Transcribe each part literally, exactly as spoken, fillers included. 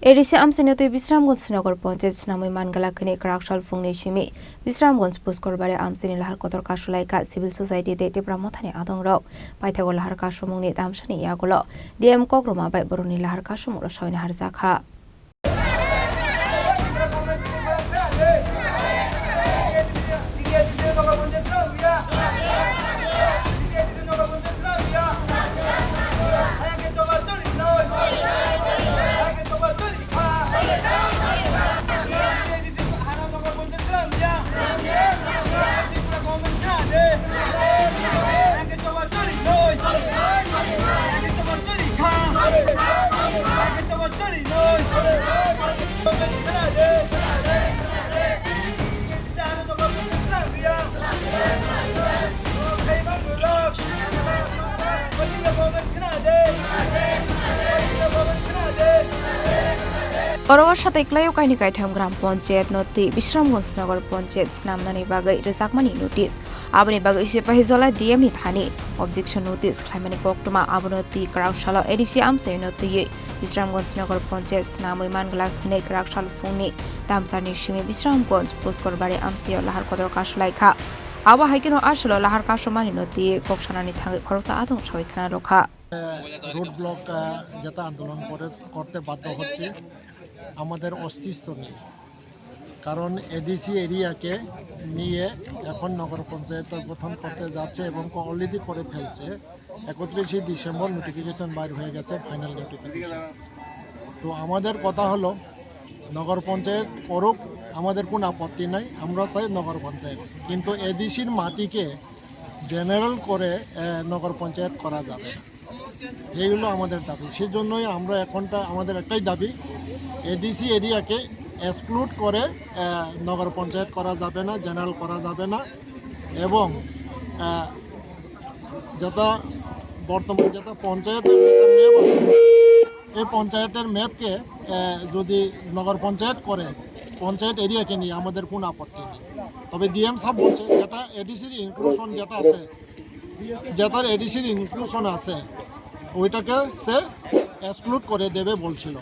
A D C amchaini twi Bisramganj Nagar Panchayat swnamwi mangala khini kwrak sal phungni simi Bisramganj Puskorbari amchaini lahar kotor kasulaikha civil society tei Tipra Mothani adongrok. Paithago lahar kasumungni tamsani yagulo D M kokrwma bai borokni lahar kasumung rwsawini harjakha. Oro o satai kwlaio kaini kaitham gram panchayat no twi Bisramganj Nagar Panchayat swnamnani bagwi rwjakmani notice. Aboni bagwi Sipahijola D M ni thani objection notice khlaimani koktwma. Abono twi kwrak salo A D C amchaino twiwi Bisramganj Nagar Panchayat swnamwi mangala khini kwrak sal phungni tamsarni simi Bisramganj Puskorbari amchaio lahar kotor kasulaikha. Abo hai kheno aswlo lahar kasumani no twi kok sanani thangwi khoroksa adong sawi khna rwkha. Road block, আহ, যেটা আন্দোলন করে, করতে বাধ্য হচ্ছে আমাদের অস্তিত্ব নিয়ে। কারণ এডিসি এরিয়াকে নিয়ে এখন নগর পঞ্চায়েত গঠন করতে যাচ্ছে এবং অলরেডি করে ফেলছে। একত্রিশে ডিসেম্বর নোটিফিকেশন বাইর হয়ে গেছে, ফাইনাল নোটিফিকেশন। তো আমাদের কথা হলো, নগর পঞ্চায়েত করুক, আমাদের কোনো আপত্তি নাই, আমরা চাই নগর পঞ্চায়েত। কিন্তু এডিসির মাটিকে জেনারেল করে, আহ, নগর পঞ্চায়েত করা যাবে না। এই হলো আমাদের দাবি। সেই জন্যই আমরা এখনটা, আমাদের একটাই দাবি, এডিসি এরিয়াকে এক্সক্লুড করে, আহ, নগর পঞ্চায়েত করা যাবে না, জেনারেল করা যাবে না। এবং, আহ, যেটা বর্তমান যেটা পঞ্চায়েতের যেটা ম্যাপ আছে, এই পঞ্চায়েতের ম্যাপকে, আহ, যদি নগর পঞ্চায়েত করেন, পঞ্চায়েত এরিয়াকে নিয়ে আমাদের কোনো আপত্তি নেই। তবে ডিএম সাহেব বলছে যেটা এডিসির ইনক্লুশন যেটা আছে, যেটার এডিসির ইনক্লুশন আছে, ওইটাকে সে এক্সক্লুড করে দেবে বলছিল।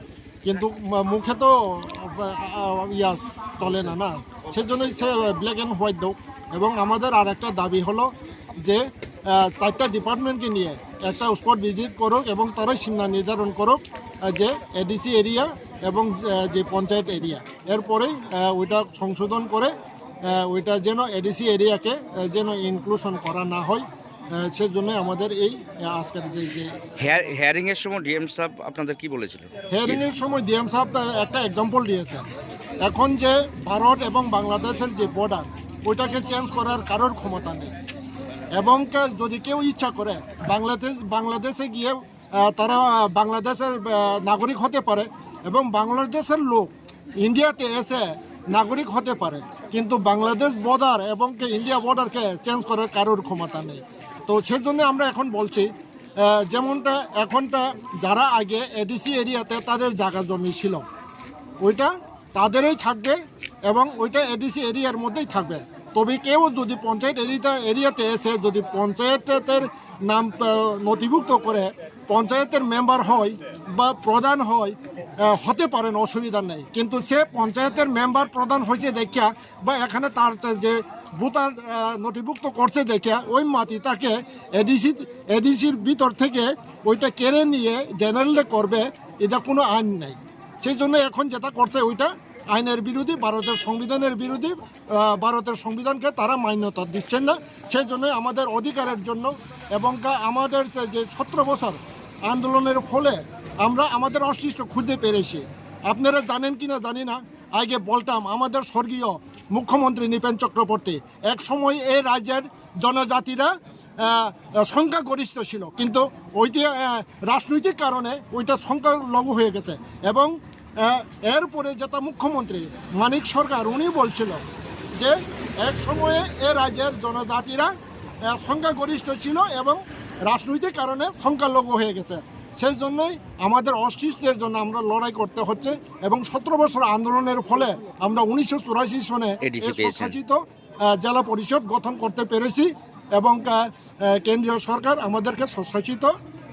কিন্তু মু-, মুখে তো, আহ, আহ, ইয়া চলে না, না? সেজন্যই সে ব্ল্যাক অ্যান্ড হোয়াইট দাও। এবং আমাদের আর একটা দাবি হলো যে, আহ, চারটা ডিপার্টমেন্টকে নিয়ে একটা স্পট ভিজিট করুক এবং তারাই সীমা নির্ধারণ করুক, আহ, যে এডিসি এরিয়া এবং, আহ, যে পঞ্চায়েত এরিয়া। এরপরেই, আহ, ওইটা সংশোধন করে, আহ, ওইটা যেন এডিসি এরিয়াকে, আহ, যেন ইনক্লুশন করা না হয়, আহ, সেজন্য আমাদের এই, আহ, আজকের যে, যে হিয়ার-, হিয়ারিং এর সময় ডিএম সাহেব আপনাদের কি বলেছিল? হিয়ারিং এর সময় ডিএম সাহেব তা একটা এক্সাম্পল দিয়েছেন। এখন যে ভারত এবং বাংলাদেশের যে বর্ডার, ওইটাকে চেঞ্জ করার কারোর ক্ষমতা নেই। এবং কে-, যদি কেউ ইচ্ছা করে বাংলাদেশ, বাংলাদেশে গিয়ে, আহ, তারা, আহ, বাংলাদেশের, আহ, নাগরিক হতে পারে এবং বাংলাদেশের লোক ইন্ডিয়াতে এসে নাগরিক হতে পারে, কিন্তু বাংলাদেশ বর্ডার এবং কি ইন্ডিয়া বর্ডারকে চেঞ্জ করার কারোর ক্ষমতা নেই। তো সেজন্য আমরা এখন বলছি, আহ, যেমনটা এখনটা যারা আগে এডিসি এরিয়াতে তাদের জায়গা জমি ছিল, ওইটা তাদেরই থাকবে এবং ওইটা এডিসি এরিয়ার মধ্যেই থাকবে। তবে কেউ যদি পঞ্চায়েত এরিয়া, এরিয়াতে এসে যদি পঞ্চায়েতের নাম, আহ, নথিভুক্ত করে পঞ্চায়েতের মেম্বার হয় বা প্রধান হয়, আহ, হতে পারেন, অসুবিধা নেই। কিন্তু সে পঞ্চায়েতের মেম্বার প্রধান হয়েছে দেখিয়া বা এখানে তার যে ভোটার, আহ, নথিভুক্ত করছে দেখিয়া ওই মাটি তাকে এডিসি, এডিসির ভিতর থেকে ওইটা কেড়ে নিয়ে জেনারেলে করবে, এটা কোনো আইন নেই। সেই জন্য এখন যেটা করছে ওইটা আইনের বিরোধী, ভারতের সংবিধানের বিরোধী। আহ, ভারতের সংবিধানকে তারা মান্যতা দিচ্ছেন না। সেই জন্য আমাদের অধিকারের জন্য এবং কা-, আমাদের যে, যে সতেরো বছর আন্দোলনের ফলে আমরা আমাদের অস্তিত্ব খুঁজে পেয়েছি। আপনারা জানেন কি না জানি না, আগে বলতাম আমাদের স্বর্গীয় মুখ্যমন্ত্রী নৃপেন চক্রবর্তী এক সময় এই রাজ্যের জনজাতিরা, আহ, সংখ্যাগরিষ্ঠ ছিল, কিন্তু ওই যে, আহ, রাজনৈতিক কারণে ওইটা সংখ্যালঘু হয়ে গেছে। এবং, আহ, এরপরে যেটা মুখ্যমন্ত্রী মানিক সরকার উনি বলছিল যে এক সময়ে এ রাজ্যের জনজাতিরা, আহ, সংখ্যাগরিষ্ঠ ছিল এবং রাজনৈতিক কারণে সংখ্যালঘু হয়ে গেছে। সেই জন্যই আমাদের অস্তিত্বের জন্য আমরা লড়াই করতে হচ্ছে এবং সতেরো বছর আন্দোলনের ফলে আমরা উনিশশো চুরাশি সনে এডিসি এই পেয়েছেন। স্বশাসিত, আহ, জেলা পরিষদ গঠন করতে পেরেছি এবং, আহ, আহ, কেন্দ্রীয় সরকার আমাদেরকে স্বশাসিত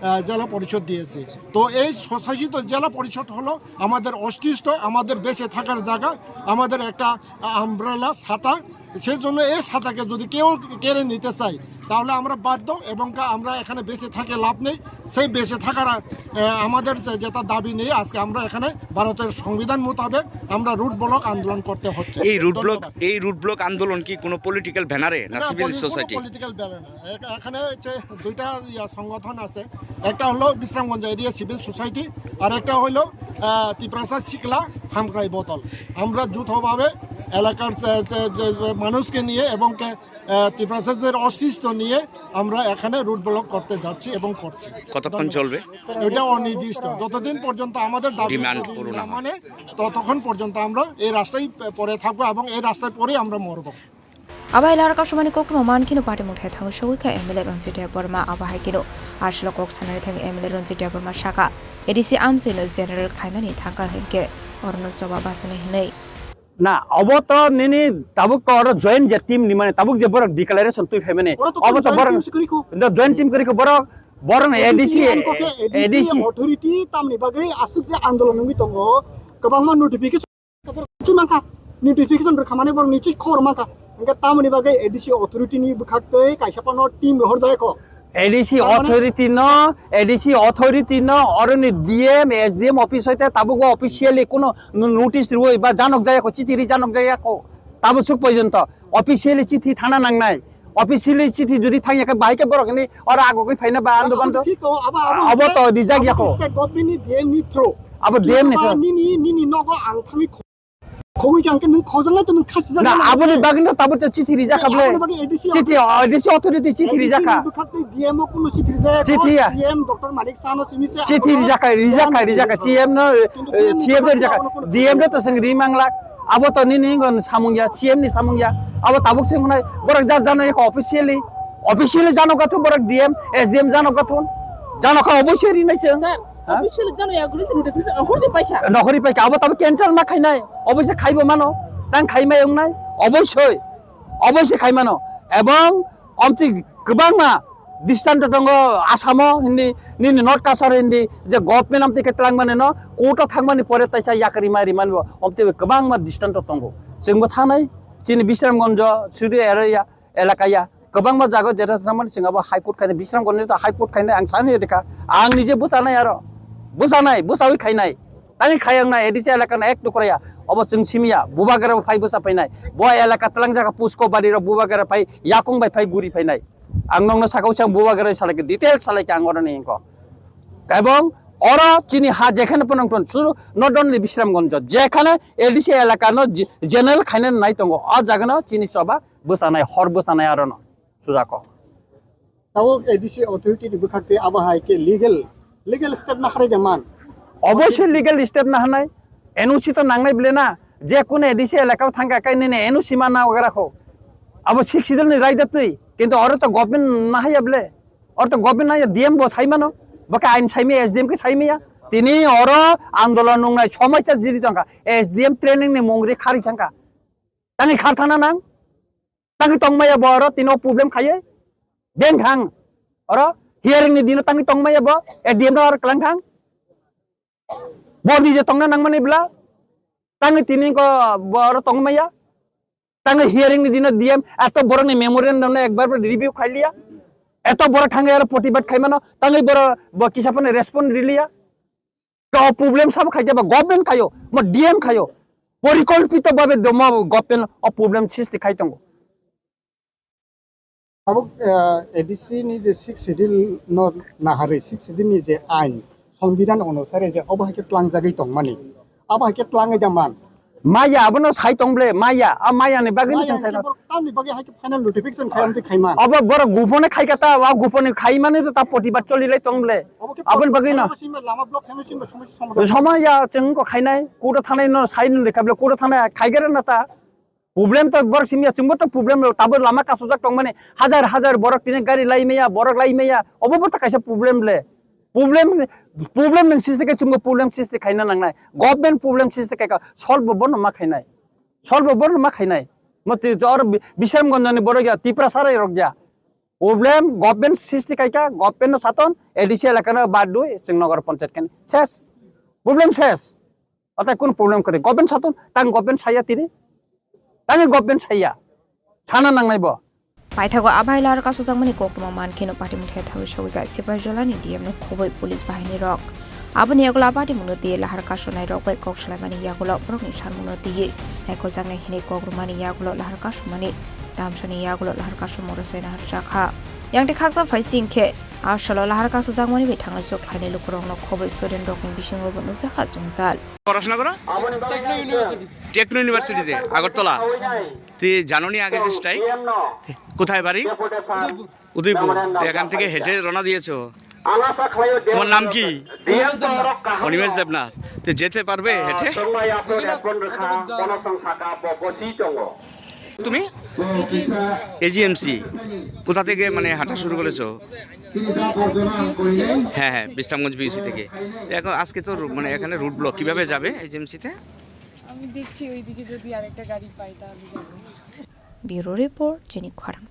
আহ, জেলা পরিষদ দিয়েছে। তো এই স্বশাসিত জেলা পরিষদ হলো আমাদের অস্তিত্ব, আমাদের বেঁচে থাকার জায়গা, আমাদের একটা, আহ, আমব্রেলা ছাতা। সেই জন্য এই ছাতাকে যদি কেউ কেড়ে নিতে চায়, তাহলে আমরা বাধ্য এবং কা-, আমরা এখানে বেঁচে থাকে লাভ নেই। সেই বেঁচে থাকার, আহ, আমাদের যে, যেটা দাবি নেই, আজকে আমরা এখানে ভারতের সংবিধান মোতাবেক আমরা রুট ব্লক আন্দোলন করতে হচ্ছে। এই রুট ব্লক, ধন্যবাদ। এই রুট ব্লক আন্দোলন কি কোনো পলিটিক্যাল ব্যানারে না এটা সিভিল পলি-, কোনো সোসাইটি? পলিটিক্যাল ব্যানার না। এ-, এখানে হচ্ছে দুইটা ইয়া সংগঠন আছে, একটা হলো বিশ্রামগঞ্জ এরিয়া সিভিল সোসাইটি, আর একটা হলো, আহ, তিপ্রাসা সিকলা হামক্রাই বদল। আমরা যৌথভাবে এলাকার যে, যে, যে, যে মানুষকে নিয়ে এবং কে, আহ, তিপ্রাসাদের অস্তিত্ব নিয়ে আমরা এখানে রুট ব্লক করতে যাচ্ছি এবং করছি। কতক্ষণ ধন্যবাদ। চলবে? এটা অনির্দিষ্ট, যতদিন পর্যন্ত আমাদের দাবি ডিমান্ড যদি পূরণ না না হয়। মানে, ততক্ষণ পর্যন্ত আমরা এই রাস্তায় পড়ে থাকবো এবং এই রাস্তায় পড়েই আমরা মরবো। Abo hai lara kasumani koktwma man kheno party muthai thango sogwi kha M L A Ranjit Debbarma. Abo hai kheno aswk kok sanani thang M L A Ranjit Debbarma saka, A D C amchaino general khaimani thangkha hinkhe orono choba bachani hwnwi. Na, obo to nini tabuk to oro join je team ni mane tabuk je borok declaration twi phaimani. Oro to obo to joint borok team se kwrwi kho. Joint team kwrwi kho borok, borok no A D C, A D C, A D C authority tamni bagwi aswk je andolon wngwi tongo, kwbangma notification Borok chwi mankha, notification rwkha mani borok ni chwi khobor mankha. Hwnkhe tamoni bagwi A D C authority ni bwkhak twi kaisa phano team rohor jaya kho. A D C tamani authority no, A D C authority no, oroni D M, S D M office hoite tabuk bo officially kuno no-, notice rwui ba janok jaya kho, chithi ri janok jaya kho. Tabuk suk porjonto officially chithi thana nangnai. Officially chithi jodi thangya khe bahai khe borok ni oro agogwi phaina ba ando bando. Thik to, abo, abo, abo to rijak ya kho. State government ni D M ni through. Abo D M ni through. Nini, nini nogo ang thangwi Khogwi khe ang khe nwng khojaknai to nwng khasi jaknai. Na, aboni bagwi no tabuk to chithi rijak kha ble. Aboni bagwi A D C chithi, authority. A D C authority chithi rijak kha. A D C ni bwkhak twi D M o kuno chithi rijak ya. Chithi ya. C M Doctor Manik Saha no simi se chithi rijak kha, rijak kha, rijak kha. C M no, eh, C M no rijak kha. D M no to seng ri manglak. Abo to nini ngon samung ya, C M ni samung ya. Abo tabuk seng hunai borok ja jano ya officially. Officially jano gathun borok D M, S D M jano gathun. Jano kha obosoi rinai seng. Sir, Ha? Official jano ya guri notification nokhorwi paikha. Nokhorwi paikha, abo tabo cancel ma khainai, obosoi khaibo mano, tang khaimai wngnai, obosoi, obosoi khaimano. Ebong omtwi kwbangma distanto tongo Asamo hindi, nini North Cachar hindi, je government omtwi khe twlangmani no, court o thangmani pore taisa yakri ma rimani bo, omtwi kwbangma distanto tongo. Chwngbo thangnai, chini Bisramganjo, Suri area, elakaya, kwbangma jaga jeta thangmani chwng abo High Court khainai, Bisramganj ni to High Court khainai ang sani rikha, ang nije bwchanai aro, bwchanai, bwchawi khainai, tani khayang nai A D C elaka na ek tukra ya, obo chwng simiya, Bubagra bo phai bwcha phainai, bo elaka twlang jaga Pusko bari rok Bubagra phai yakung bai phai guri phainai, ang nokno sakao se ang Bubagra salai khe detail salai khe ang oroni ingko, ebong oro chini ha jekhane phano tong suru not only Bisramganj jekhane A D C elaka no general khainai nai tongo, o jaga no chini choba bwchanai, hor bwchanai arono sujako. Tabuk A D C authority ni bwkhak tei abo hai khe legal, legal step na harwi da man. Obviously legal step na hanai. N O C to nangnai ble na. Je kuno A D C elaka o thangkha kai nini N O C ma na wagara kho. Abo Sixth Schedule ni raida twi. Kintu oro to government na haya ble. Oro to government na ya D M bo sai mano. Baka ain sai mi S D M ke sai mi ya. Tini oro andolon nungnai somai cha jiri tongkha. S D M training ni mungri khari thangkha. Tangwi khar thana nang. Tangwi tongmaya bo oro tino problem khaye. Beng thang. Oro hearing ni dino tangwi tongmaya bo. A D M no oro klang thang. Bo nije tongna nangmani bla. Tangwi tini ko bo oro tongmaya. Tangwi hearing ni dino D M eto borok ni memorandum no ekbar bo review khailiya. Eto borok thangwi oro protibad khaimano. Tangwi borok bo kisa phano respond riliya. To problem sabo khai ba government khayo, mo D M khayo. Porikolpito babe domo government o problem sisti khai tongo. Abo, eh, A D C ni je Sixth Schedule no naharwi, Sixth Schedule ni je ain, Songbidan onusare je obo hai khe tlangjagwi tongmani. Abo hai khe tlangai da man. Maya, abono sai tong ble, maya, a maya ni bagwi ni Maya chwng sai hwnkhe tong. Borok tamni bagwi hai khe final notification khai amtwi khai man. Obo borok gufone khai kata, wa gufone khai mani to ta protibad choli lai tong ble. Obo khe Aboni bagwi no. Lama block khaima simba somosya somadhan. Somaya chwng ko khainai, kudo thanai no sai no lekha ble, kudo thanai khai gere na ta. Problem to borok simya, chwngbo to problem lo, tabo lama kasujak tongmani, hajar hajar borok tini gari lai maya, borok lai maya, obo bo to kaisa problem le. Problem, problem nung sisti khe chwngbo problem sisti khaina nangnai. Government problem sisti khaika, solve bo bono ma khainai. Solve bo bono ma khainai. Mo twi jor Bi-, Bisramganj ni borok ya, Tiprasa rai rok ya. Problem government sristi khaikha, government no saton, A D C elaka no bad dui, chwng Nagar Panchayat khe ses. Problem ses. Otai kun problem kwrwi? Government saton, tang government saya tini. Tang government saya. Sana nangnai bo. Paithago abai lahar kasujak mani koktwma mankhe no party muthe thawi sogwi ka Sipaijala ni D M no khoboi police bahini rok. Aboni yagulo a party mungno twi lahar kasunai rok bai kok salaimani yagulo borokni sanmungno twi naikoljaknai hinwi kok rwmani yagulo lahar kasumani tamsani yagulo lahar kasumung rwchai nahar chakha. Yang tei khaksa phai sing khe a salo lahar kasujakmani bai thanglai sok khlainai lukurokno khoboi student rokni bisingo bo nukjakha jwngjal. পড়াশোনা করো? Techno University. Techno ইউনিভার্সিটিতে, আগরতলা। তুই জানো নি আগে যে স্ট্রাইক? কোথায় বাড়ি? উদয়পুর। উদয়পুর। তুই এখান থেকে হেঁটে রওনা দিয়েছো? তোমার নাম কি? অনিমেষ দেবনাথ। অনিমেষ দেবনাথ। তুই যেতে পারবে হেঁটে? তুমি? এজিএমসি। কোথা থেকে মানে হাঁটা শুরু করেছো? হ্যাঁ, হ্যাঁ, বিশ্রামগঞ্জ বিইউসি থেকে। তো এখন আজকে তো রু-, মানে এখানে রোড ব্লক, কিভাবে যাবে এজিএমসিতে? আমি দেখছি ওইদিকে যদি আরেকটা গাড়ি পাই তাহলে যাবো। Bureau report, Chini Khorang